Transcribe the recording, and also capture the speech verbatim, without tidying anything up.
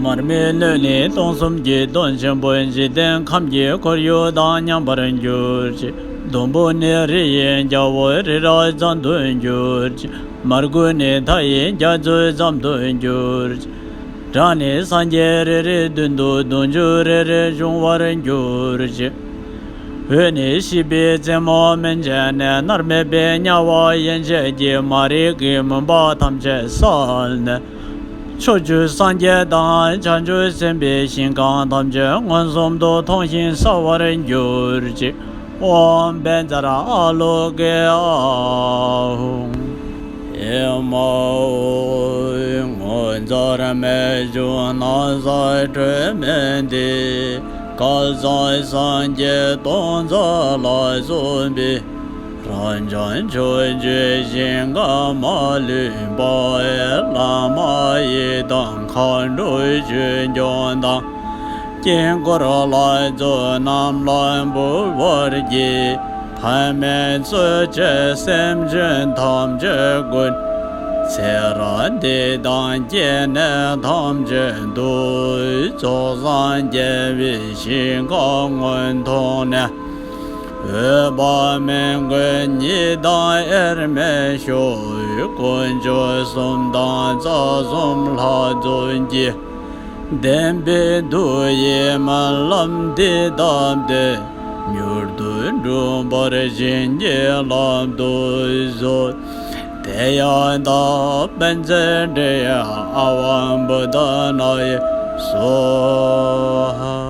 མར་མེ་ལུས་ནི་སྟོང་གསུམ་གྱི་དོན་ཆེན་པོ། འཇིག་རྟེན་ཁམས་ཀྱི་ཁོར་ཡུག་དང་མཉམ་པར་གྱུར་ཅིག། སྡོང་པོ་ནི་རི་ཡི་རྒྱལ་པོ་རི་རབ་ཙམ་དུ་གྱུར་ཅིག། མར་ཁུ་ནི་མཐའ་ཡི་རྒྱ་མཚོ་ཙམ་དུ་གྱུར་ཅིག། སྒྲ་ནི་སངས་རྒྱས་རེ་རེའི་མདུན་དུ་དུང་ཕྱུར་རེ་རེ་བྱུང་བར་གྱུར་ཅིག། འོད་ནི་བཞི་པའི་རྩེ་མོ་མན་ཆད་ནས། མནར་མེད་པའི་དམྱལ་བ་ཡན་ཆད་ཀྱི་མ་རིག་གི་མུན་པ་ཐམས་ཅད་བསལ་ནས། ཕྱོགས་བཅུའི་སངས་རྒྱས་དང་བྱང་ཆུབ་སེམས་དཔའི་ཞིང་ཁམས་ཐམས་ཅད་མངོན་སུམ་དུ་མཐོང་ཞིང་གསལ་བར་གྱུར་ཅིག། ཨོཾ་བཛྲ་ཨ་ལོ་ཀེ་ཨཱཿཧཱུྃ། ཨེ་མ་ཧོ། ངོ་མཚར་རྨད་བྱུང་སྣང་གསལ་སྒྲོན་མེ་འདི། སྐལ་བཟང་སངས་རྒྱས་སྟོང་རྩ་ལ་སོགས་པའི། རབ་འབྱམས་ཕྱོགས་བཅུའི་ཞིང་ཁམས་མ་ལུས་པ། བླ་མ་ཡི་དམ་མཁའ་འགྲོའི་ཆོས་སྐྱོང་དང་། དཀྱིལ་འཁོར་ལྷ་ཚོགས་རྣམས་ལ་འབུལ་བར་བགྱི། ཕ་མས་གཙོ་བྱས་སེམས་ཅན་ཐམས་ཅད་ཀུན། ཚེ་རབས་འདི་དང་སྐྱེ་གནས་ཐམས་ཅད་དུ། ཚོགས་བསགས་རྒྱལ་བའི་ཞིང་ཁམས་མངོན་མཐོང་ནས། འོད་དཔག་མེད་མགོན་ཉིད་དང་དབྱེར་མེད་ཤོག། དཀོན་མཆོག་གསུམ་དང་རྩ་གསུམ་ལྷ་ཚོགས་ཀྱིས། བདེན་པའི་མཐུ་ཡིས་སྨོན་ལམ་འདི་བཏབ་སྟེ། མྱུར་དུ་འགྲུབ་པར་བྱིན་གྱིས་བརླབ་ཏུ་གསོལ། ཏདྱ་ཐཱ། པཉྩེ་དྲི་ཡ་ཨ་ཝ་བུདྡྷ་ན་ཡེ་སྭཱ་ཧཱ།